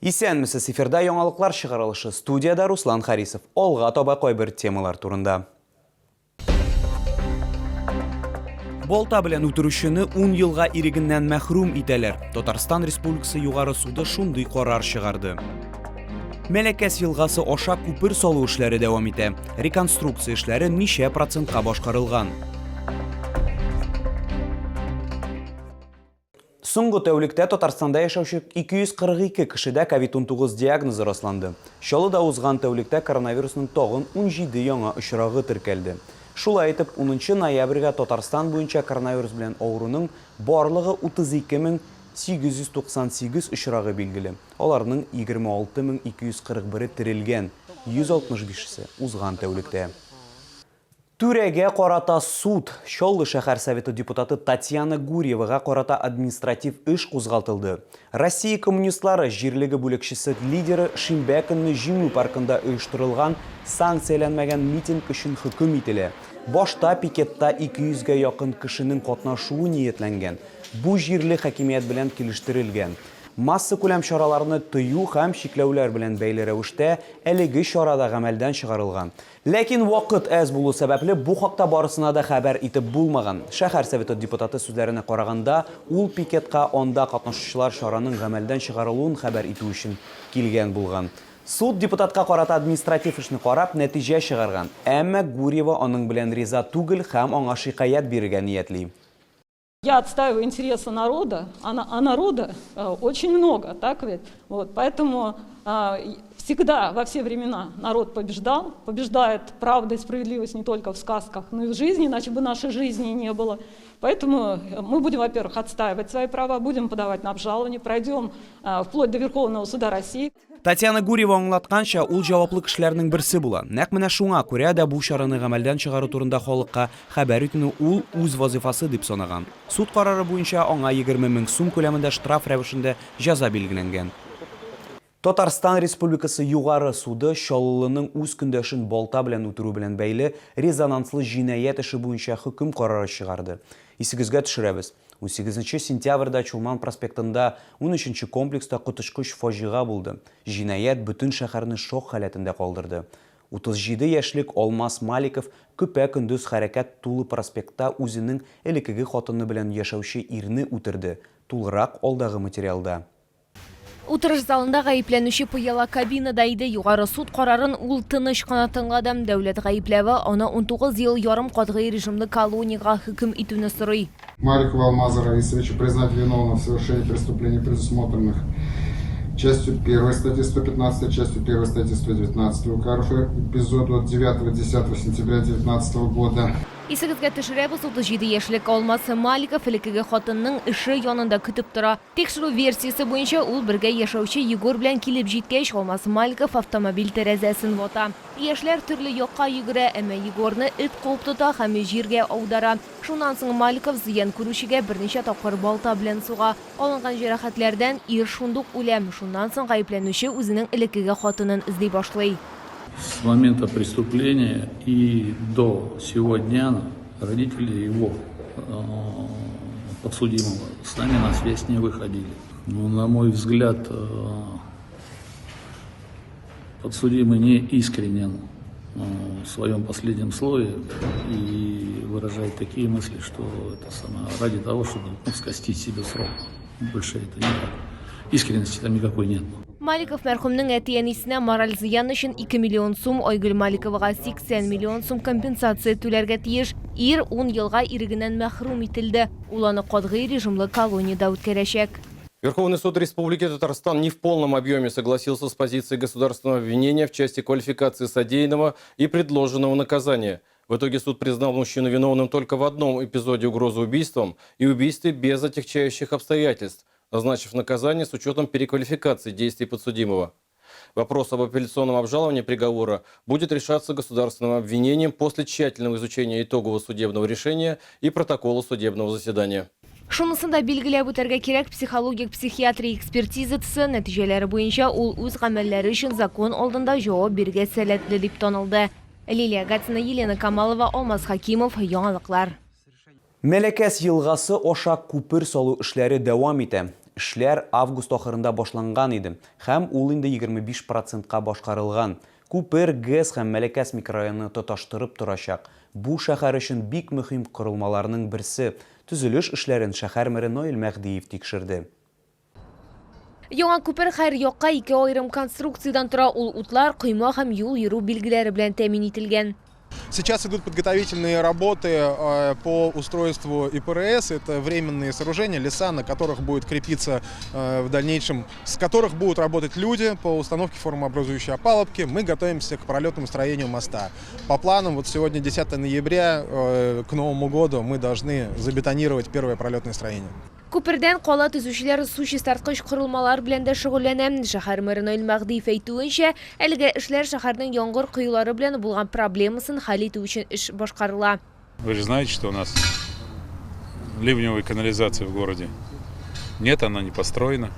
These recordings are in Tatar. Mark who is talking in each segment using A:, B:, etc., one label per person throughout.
A: Исәнмесез, эфирда яңалыклар чыгарылышы. Студиядә Руслан Харисов. Алга таба кайбер темалар турында. Балта белән үтерүчене 10 елга ирегеннән мәхрүм итәләр. Татарстан Республикасы Югары суды шундый карар чыгарды. Мәләкәс елгасы аша күпер салу эшләре дәвам итә. Реконструкция эшләре ничә процентка башкарылган? Соңгы тәүлектә Татарстанда яшәүче 242 кешедә ковид-19 диагнозы расланды. Чаллыда узган тәүлектә коронавирусның тагын 17 яңа очрагы теркәлде. Шулай итеп, унынчы ноябрьгә Татарстан буенча коронавирус белән авыруның барлыгы 32 898 очрагы билгеле, аларның 26 241-е терелгән, 165 се узган тәүлектә. Түрәгә карата суд. Чаллы шәһәр Советы депутаты Татьяна Гурьевага карата административ эш кузгалтылды. Россия коммунистлары җирлеге бүлекчесе лидеры шимбә көнне Җиңү паркында оештырылган санкцияләнмәгән митинг өчен хөкем ителә. Башта пикетта 200 гә якын кешенең катнашуы ниятләнгән. Бу җирле хакимият белән килештерелгән. Массакүләм чараларны тыю һәм чикләүләр белән бәйле рәвештә әлеге чара да гамәлдән чыгарылган. Ләкин вакыт әз булу сәбәпле, бу хакта барысына да хәбәр итеп булмаган. Шәһәр Советы депутаты сүзләренә караганда, ул пикетка анда катнашучылар чараның гамәлдән чыгарылуын хәбәр итү өчен килгән булган. Суд депутатка карата административ эшне карап, нәтиҗә чыгарган. Әмма Гурьева аның белән риза түгел һәм аңа шикаять бирергә ниятли.
B: Я отстаиваю интересы народа, а, а народа э, очень много, так ведь? Вот, поэтому а, всегда, во все времена народ побеждал, побеждает правда и справедливость не только в сказках, но и в жизни, иначе бы нашей жизни не было. Поэтому э, мы будем, во-первых, отстаивать свои права, будем подавать на обжалование, пройдем э, вплоть до Верховного суда России.
A: Татьяна Гурьева аңлатканча, ул җаваплы кешеләрнең берсе була. Нәкъ менә шуңа күрә дә бу чараны гамәлдән чыгару турында халыкка хәбәр итүне ул үз вазыйфасы дип санаган. Суд карары буенча аңа 20 мең сум күләмендә штраф рәвешендә җәза билгеләнгән. Татарстан Республикасы Югары суды Чаллылының үз көндәшен балта белән үтерү белән бәйле резонанслы җинаять эше буенча хөкем карары чыгарды. Исегезгә төшерәбез, Унсигезенче сентябрьдә Чулман проспектында унөченче комплекста коточкыч фаҗига булды. Җинаять бөтен шәһәрне шок халәтендә калдырды. 37 яшьлек Алмаз Маликов көпә-көндез хәрәкәт тулы проспектта үзенең элеккеге хатыны белән яшәүче ирне үтерде. Тулырак алдагы материалда.
C: Утырыш залында гаепләнүче пыяла кабинада иде. Югары суд карарын ул тыныч кына тыңлады. Дәүләт гаепләве аны 19 ел ярым катгый режимлы колониягә хөкем итүне сорый.
D: Маликова Алмаза Раисовича признать виновным в совершении преступлений, предусмотренных частью 1 статьи 115, частью 1 статьи 119 УК РФ, эпизод от 9-10 сентября 2019 года.
C: Исегезгә төшерәбез, 37 яшьлек Алмаз Маликов элеккеге хатынының эше янында көтеп тора. Тикшерү версиясе буенча, ул бергә яшәүче Егор белән килеп җиткәч, Алмаз Маликов автомобиль тәрәзәсен вата. Яшьләр төрле якка йөгерә, әмма Егорны эт куып тота һәм җиргә аудара. Шуннан соң Маликов зыян күрүчегә берничә тапкыр балта белән суга. Алынган җәрәхәтләрдән ир шундук үлә. Шуннан соң гаепләнүче үзенең элеккеге хатынын эзли башлый.
E: С момента преступления и до сего дня родители его подсудимого с нами на связь не выходили. Но, на мой взгляд, подсудимый не искренен в своем последнем слове и выражает такие мысли, что это самое, ради того, чтобы ну, скостить себе срок. Больше это никак. Искренности там никакой нет.
C: Маликов мәрхүмнең әти-әнисенә мораль зыян өчен 2 миллион сум, Айгөл Маликовага 80 миллион сум компенсация түләргә тиеш. Ир ун елга ирегеннән мәхрүм ителде. Ул аны катгый режимлы колониядә үткәрәчәк.
F: Верховный суд Республики Татарстан не в полном объеме согласился с позицией государственного обвинения в части квалификации содеянного и предложенного наказания. В итоге суд признал мужчину виновным только в одном эпизоде угрозы убийством и убийстве без отягчающих обстоятельств, назначив наказание с учетом переквалификации действий подсудимого. Вопрос об апелляционном обжаловании приговора будет решаться государственным обвинением после тщательного изучения итогового судебного решения и протокола судебного заседания.
C: Шунысын да билгеләп үтәргә кирәк, психологик-психиатрия экспертизасы нәтиҗәләре буенча ул үз гамәлләре өчен закон алдында җавап бирергә сәләтле дип танылды. Лилия Гатина, Елена Камалова, Алмаз Хәкимов, Яңалыклар.
A: Мәләкәс елгасы аша күпер салу эшләре дәвам итә. Эшләр август ахырында башланган иде һәм ул инде 25 процентка башкарылган. Күпер ГЭС һәм Мәләкәс микрорайонны тоташтырып торачак. Бу шәһәр өчен бик мөһим корылмаларның берсе. Төзелеш эшләрен шәһәр мэры Наил Мәһдиев тикшерде.
C: Яңа күпер һәр якка ике аерым конструкциядән тора. Ул утлар, койма һәм юл йөрү билгеләре белән тәэмин ителгән.
G: Сейчас идут подготовительные работы э, по устройству ИПРС. Это временные сооружения, леса, на которых будет крепиться э, в дальнейшем, с которых будут работать люди по установке формообразующей опалубки. Мы готовимся к пролетному строению моста. По планам, вот сегодня 10 ноября, э, к Новому году мы должны забетонировать первое пролетное строение.
C: Күпердән кала төзүчеләр су чистарткыч корылмалар белән дә шөгыльләнә. Шәһәр мэры Наил Мәһдиев әйтүенчә, әлеге эшләр шәһәрнең яңгыр коелары белән булган проблемасын хәл итү өчен эш башкарыла.
H: Вы же знаете, что у нас ливневой канализации в городе нет, она не построена.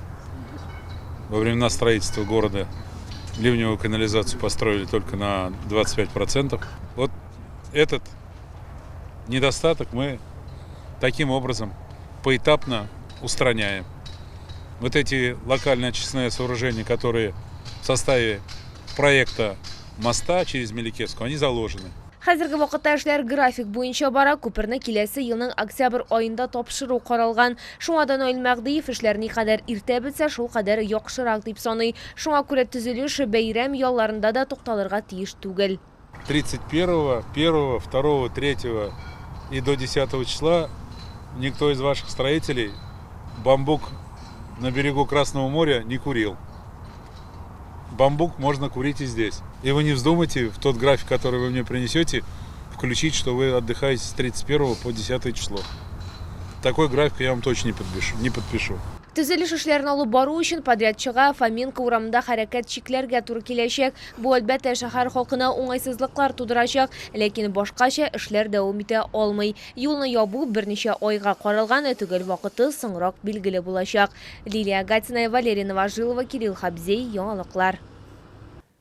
H: Во времена строительства города ливневую канализацию построили только на 25%. Вот этот недостаток мы таким образом поэтапно устраняем. Вот эти локальные очистные сооружения, которые в составе проекта моста через Мелекесскую, они заложены.
C: Хәзерге вакытта эшләр график буенча бара, күперне киләсе елның октябрь аенда тапшыру каралган. Шуңа да Наил Мәһдиев эшләр никадәр иртә бетсә, шул кадәр яхшырак дип саный. Шуңа күрә төзелеш бәйрәм ялларында да тукталырга тиеш түгел.
H: 31, 1, 2, 3 и до 10 числа никто из ваших строителей бамбук на берегу Красного моря не курил. Бамбук можно курить и здесь. И вы не вздумайте в тот график, который вы мне принесете, включить, что вы отдыхаете с 31 по 10 число. Такой график я вам точно не подпишу. Не подпишу.
C: Төзелеш эшләрен алып бару өчен подрядчыга Фоменко урамында хәрәкәт чикләргә туры киләчәк. Бу әлбәттә шәһәр халкына уңайсызлыклар тудырачак, ләкин башкача эшләр дәвам итә алмый. Юлны ябу берничә айга каралган, төгәл вакыты соңрак билгеле булачак. Лилия Гатина, Валерия Новожилова, Кирилл Хабзей, Яңалыклар.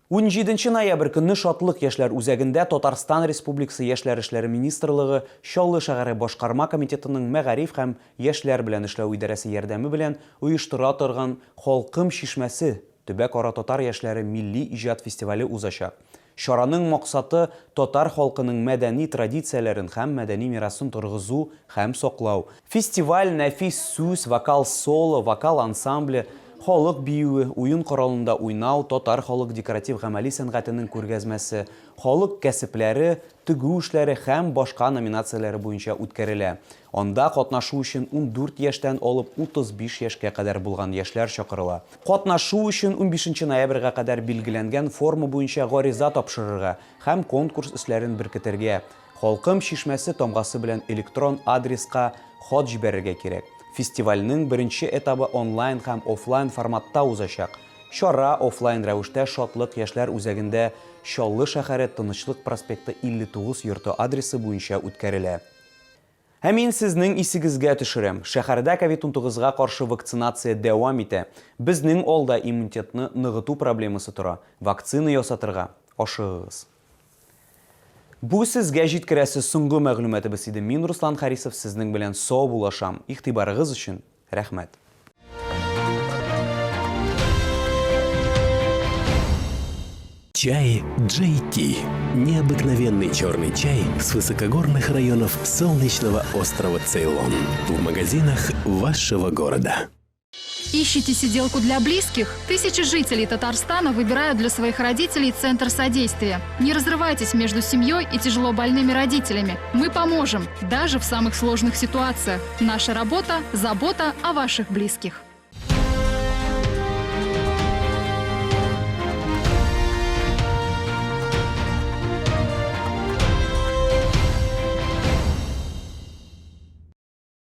A: 17 ноябрь көнне Шатлык яшьләр үзәгендә Татарстан Республикасы Яшьләр эшләре министрлыгы Чаллы шәһәре башкарма комитетының мәгариф һәм яшьләр белән эшләү идарәсе ярдәме белән оештыра торган Халкым чишмәсе төбәкара татар яшьләре милли иҗат фестивале узачак. Чараның максаты татар халкының мәдәни традицияләрен һәм мәдәни мирасын торгызу һәм саклау. Фестиваль нәфис сүз, вокал соло, вокал ансамбле, халык биюе, уен коралында уйнау, татар халык декоратив гамәли сәнгатенең күргәзмәсе, халык кәсепләре, тегү эшләре һәм башка номинацияләре буенча үткәрелә. Анда катнашу өчен 14 яшьтән алып 35 яшькә кадәр булган яшьләр чакырыла. Катнашу өчен 15 ноябрьгә кадәр билгеләнгән форма буенча гариза тапшырырга һәм конкурс эшләрен беркетергә, Халкым чишмәсе тамгасы белән электрон адреска хат җибәрергә кирәк. Фестивальнең беренче этабы онлайн һәм офлайн форматта узачак. Чара офлайн рәвештә Шатлык яшьләр үзәгендә Чаллы шәһәре Тынычлык проспекты 59 йорты адресы буенча үткәрелә. Ә мин сезнең исегезгә төшерәм, шәһәрдә ковид-19-га каршы вакцинация дәвам итә. Безнең алда иммунитетны ныгыту проблемасы тора, вакцина ясатырга ашыгыгыз. Бу сезгә җиткерәсе соңгы мәгълүматыбыз иде. Мин Руслан Харисов сезнең белән саубуллашам. Игътибарыгыз өчен рәхмәт.
I: Чай JT. Необыкновенный черный чай с высокогорных районов солнечного острова Цейлон. В магазинах вашего города.
J: Ищете сиделку для близких? Тысячи жителей Татарстана выбирают для своих родителей Центр содействия. Не разрывайтесь между семьей и тяжело больными родителями. Мы поможем, даже в самых сложных ситуациях. Наша работа – забота о ваших близких.